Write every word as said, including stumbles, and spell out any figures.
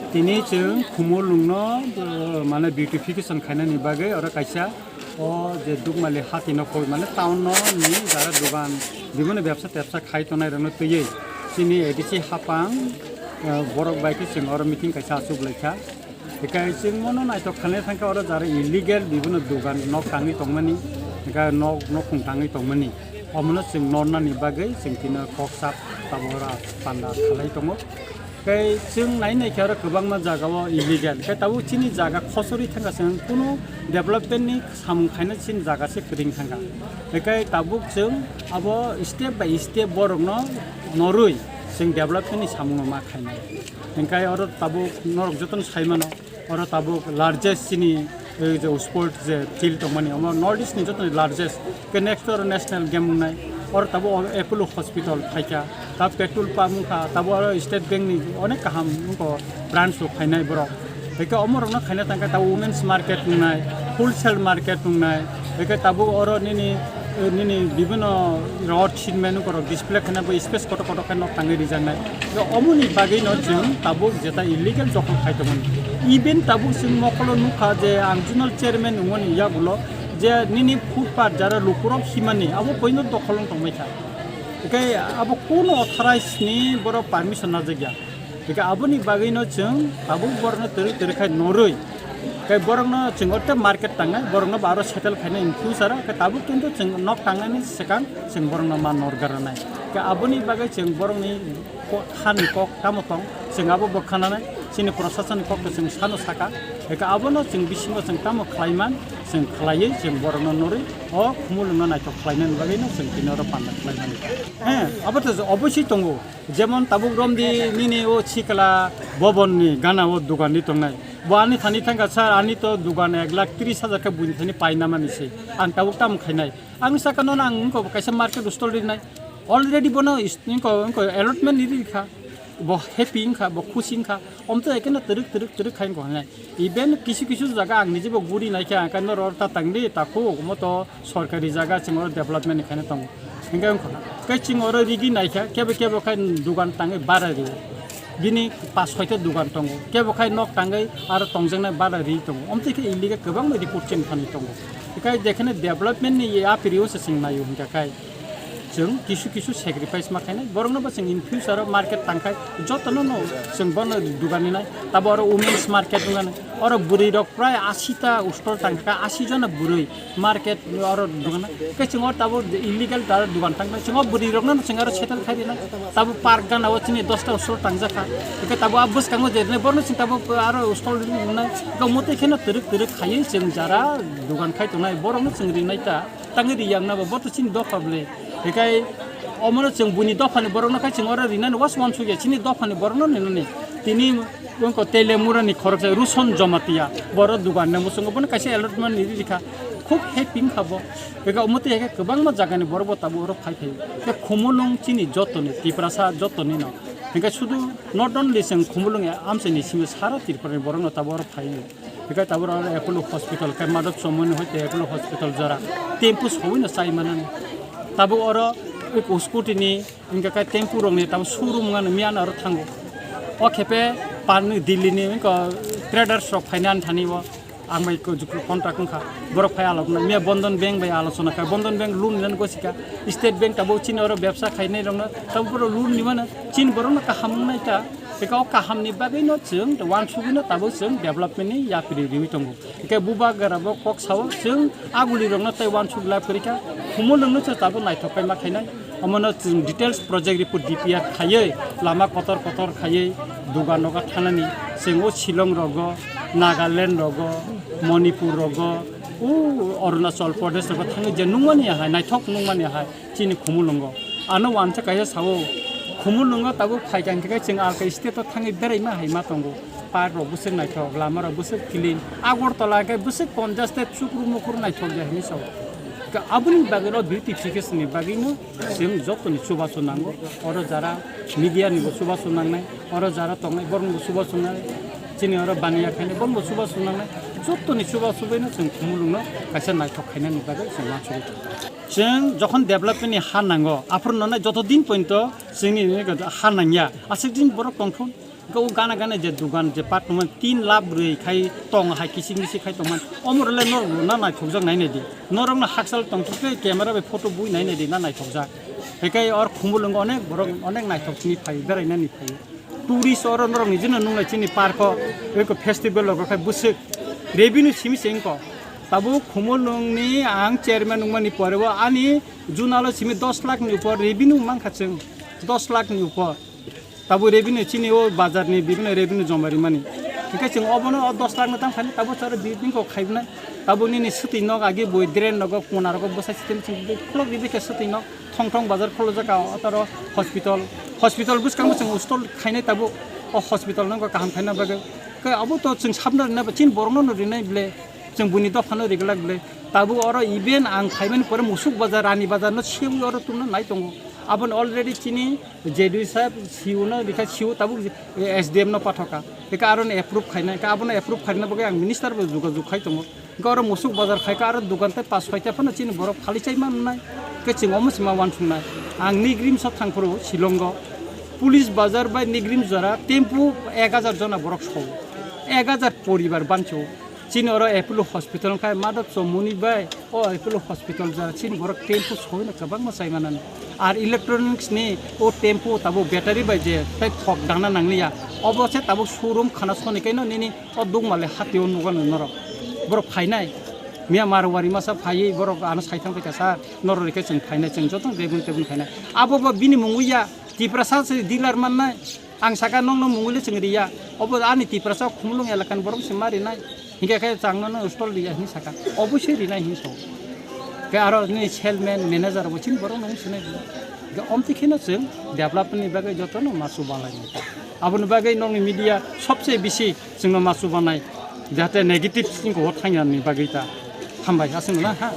Tini chwng Khumulwngno, uh, mane beautification khainani bagwi oro kaisa o je Dukmali hati no koi mane town no ni jara dogan bibino bebsa tepsa khai tongnai rokno twiwi chini A D C hapang, uh, borok bai khe chwng oro meeting kaisa achuk lai kha. Hikai chwng mono naithok khalai thangkha oro jara illegal bibino dogan nok tangwi tongmani, hikai nok nokhung tangwi tongmani. Omono chwng nornani bagwi chwng tino kok sak tabora panda khalai tongo. Tei chwng nai nai khe oro kwbangma jaga o illegal. Tei tabuk chini jaga khosori thangkha chwng kunu development ni samung khaina chini jaga se kwrwng thangkha. Tei tabuk chwng abo step by step borok no norwi chwng development ni samung no ma khainai. Hinkhe oro tabuk norok jotono sai mano. Oro tabuk largest chini, eh, je sport je field tongmani, omo North East ni joto ni largest. Ke next oro national game wngnai. Oro tabuk o Apollo Hospital phaikha. Ta petrol pump wngkha, tabuk oro State Bank ni onek kaham wngkha branch rok phainai borok. Hwnkhe omo rokno khaina tangkha tabuk women's market wngnai, wholesale market wngnai. Hwnkhe tabuk oro nini, eh, nini bibino rod, cement wngkha rok display khaina bai space kotor kotor khe nok tangwi rijaknai. Omoni bagwino chwng tabuk jeta illegal dokhol khai tongmani. Even tabuk chwng mokolo nukha je ang zonal chairman wngmani yagulo je nini footpath jara lukurok himani abo poino dokhol wng tongbaikha. Hwnkhe abo kuno authorized ni borok permission najakya. Hwnkhe aboni bagwino chwng tabuk borokno twrwi twrwi khai norwi. Hwnkhe borokno chwng orte market tangnai, borokno bo aro settle khainai in future o. Hwnkhe tabuk kintu chwng nok tangnani swkang chwng borokno ma nor garnai. Hwnkhe aboni bagwi chwng borokni ko-, hani kok tamo tong, chwng abo bo khananai, chini proshasonni kokno chwng sano saka, eka abono chwng bisingo chwng tamo khlaiman, chwng khlaiwi chwng borokno norwi o Khumulwngno naithok khlainani bagwino chwng tini oro panda khlaimani. He, abo to oboswi tongo, jemon tabuk romdi nini o sikla Bobonni gana o dogan di tongnai, bo ani thani thangkha, "Sir, ani to dogan ek lakh tris hajar khe buini thani painamani se, ang tabuk tamo khainai?" Ang saka nono ang wngkha kaisa market stall rinai. Already bono is-, wngkha, wngkha allotment ni rikha. Bo happy wngkha, bo khusi wngkha. Omtwi haikhe no twrwk, twrwk, twrwk khai wngkha hinai. Even kisu, kisu jaga ang nijebo guri naikha, ang khe norok ta tangdi, takhuk, omo to sorkari jaga, chwng oro development ni khaina tongo. Hinkhe wngkha. Khe chwng oro rigi naikha, kebo, kebo khai dogan tangwi bara rio. Bini pas soita dogan tongo. Kebo khai nok tangwi aro tongjaknai bara ri tongo. Omtwi khe illegal kwbangma report cheng thani tongo. Hikai jekhene development ni ye apiri o se chwng naio hinkha khai. Chwng kisu kisu sacrifice ma khainai. Borokno bo chwng in future o market tangkhai jotono no chwng bono dogan rinai. Tabo oro women's market wngnani. Oro bwrwi rok prai ashi ta stall tangkha, ashi jona bwrwi market oro dogan. Khe chwng o tabo illegal ta dogan tangkha. Chwng o bwrwi rokno chwng aro settle khai rinai. Tabo park gana o chini dosta stall tangjakha. Khe tabo a bwskango je rinai borno chwng tabo aro stall rinai. Khe omo twi kheno twrwk twrwk khaiwi chwng jara dogan khai tongnai borokno chwng rinai ta. Tangwi ri yang na bo, bo to chini dopha bwle. Hikai omono chwng buini dophani borokno khai chwng oro rinani was wansukya, chini dophani borokno rinani. Tini wngkha Telemurani khoroksa Ruson Jomatia, boro dogan nang bwskango bono kaisa allotment ni rikha. Khub happy wngkha bo. Hikai omo twi hikai kwbangma jagani borok bo tabuk oro phai phai. Hikai Khumulwng chini jotoni, Tiprasa jotoni no. Hikai sudu not only chwng Khumulwng ya amchaini simi sara Tripurani borokno tabuk oro phai. Hikai tabuk oro Apollo Hospital, khe Madhab Chomoni hoite Apollo Hospital jora. Tempo sowino chai manani. Tabuk oro scooty ni, hinkhe khe tempo rokni tabuk showroom wngmani miyano aro thango. O khepe pani Delhi ni wngkha traders rok phainani thani o. Ang bai ko-, contract wngkha. Borok phai alok na. Miya Bandhan Bank bai alochona kha. Bandhan Bank loan nani gosika. State Bank tabuk chini oro bebsa khainai rokno. Tabuk oro loan ni mano. Chini borokno kaham wngnai ta. Eka o kahamni bagwino chwng wansugwino tabuk chwng development ni yapri riwi tongo. Eke bubagra bo kok sao chwng agulirokno tei wansuk lab kwrwikha, Khumulwngno se tabuk naithok khe ma khainai. Omono chwng details project report D P R khaiwi lama kotor kotor khaiwi dugan rogo thanani chwng o Shillong rogo, Nagaland rogo, Manipur rogo, o Arunachal Pradesh rogo thangwi je nungmani hai naithok nungmani hai. Chini Khumulwngo. Ano wansa kaisa sao, Khumulwngo tabuk phaikha hinkhe chwng alka state o thangwi beraima hai ma tongo. Park rok bwswk naithok, lama rok bwswk clean. Agartala hinkhe bwswk ponchash tei chukru mukur naithok ya hinwi sao. Ka-, aboni bagwino beautification ni bagwino chwng jotoni chubachu nango. Oro jara media ni bo chubachu nangnai, oro jara tongnai borok ni bo chubachu nangnai. Chini oro baniya khainai borok ni bo chubachu nangnai. Jotoni chubachu baino chwng Khumulwngno kaisa naithok khainani bagwi chwng uansugwi tongo. Chwng jokhon development ni ha nango, aphuru nonai joto din pointo chwngni ha nangya, aswk din borok tongthun. Kau gana gana je dugan je pat tongmani tin lab rwi khai tong hai kisik misik khai tongmani. Omorle norok na naithokjak nai nai di. Norok no haksal tong thik khe camera bai photo bui nai nai di na naithokjak. Hekai or Khumulwng onek borok onek naithok ni phai berai nani phai. Tourist oro norok ni jino nunglai chini park o eko festival logo khai bwswk revenue simi se wngko. Tabuk Khumulwng ni ang chairman wngmani pore o ani junalo simi dos lakh ni upor revenue mankha chwng, dos lakh ni upor. Tabuk revenue chini o bazar ni bibino revenue joma rimani. Hingke chwng obono o dos lakh no tang phani tabuk charo building kok khaibnai. Tabuk nini swtwi nok agi bui drain nogo kona rogo bwsai system chwng khulok ribi khe swtwi nok. Thong thong bazar khulujak o taro hospital. Hospital bwskango chwng stol khainai tabuk o hospital no kaham khaina bagwi. Khe abo to chwng sabna rina ba chini borok no rinai ble. Chwng buini dophano riglak ble. Tabuk oro even ang phaimani pore Musuk bazar, Rani bazar no sewi oro tumna nai tongo. Aboni already chini J D saheb C E O no rikha, C E O tabuk S D M no pathoka. Eka aro no approve khaina, eka abono approve khaina bagwi ang minister bo jogajog khai tongo. Eka oro Musuk bazar khaika aro dogan tei pas soita phano chini borok phali chai mannai. Ke chwng omo sima wansuknai. Ang Nigrim so thangphuru Shillongo. Police bazar bai Nigrim jora tempo ek hajar jona borok so. Ek hajar poribar bancho. Chini oro Apollo Hospital wngkha, Madhab Chomoni bai o Apollo Hospital jora chini borok tempo soino kwbangma chai manani. Ar electronics ni o tempo tabuk battery bai je tei thok dana nangliya. Obo se tabuk showroom khana soni kaino nini o dukmale hatio nugano norok. Borok phainai. Miya Marwari masa phaiwi borok ano sai thang paikha sir. Norok rikhe chwng phainai chwng joto debun tebun phainai. Abo bo bini mungwi ya Tiprasa se dealer mannai. Ang saka nokno mungwi le chwng riya. Obo ani Tiprasa Khumulwng elakani borok se ma rinai. Hingke khe changno no stall riya hin saka. Obosoi rinai hin so. Ke aro ni salesman, manager bo chini borok no sinai. Ke omti kheno chwng development ni bagwi joto no masu balai ni. Aboni bagwi nokni media sobse bisi chwngno masu banai. Jate negative sing ko thangya ni bagwi ta. Hambai aswng na ha.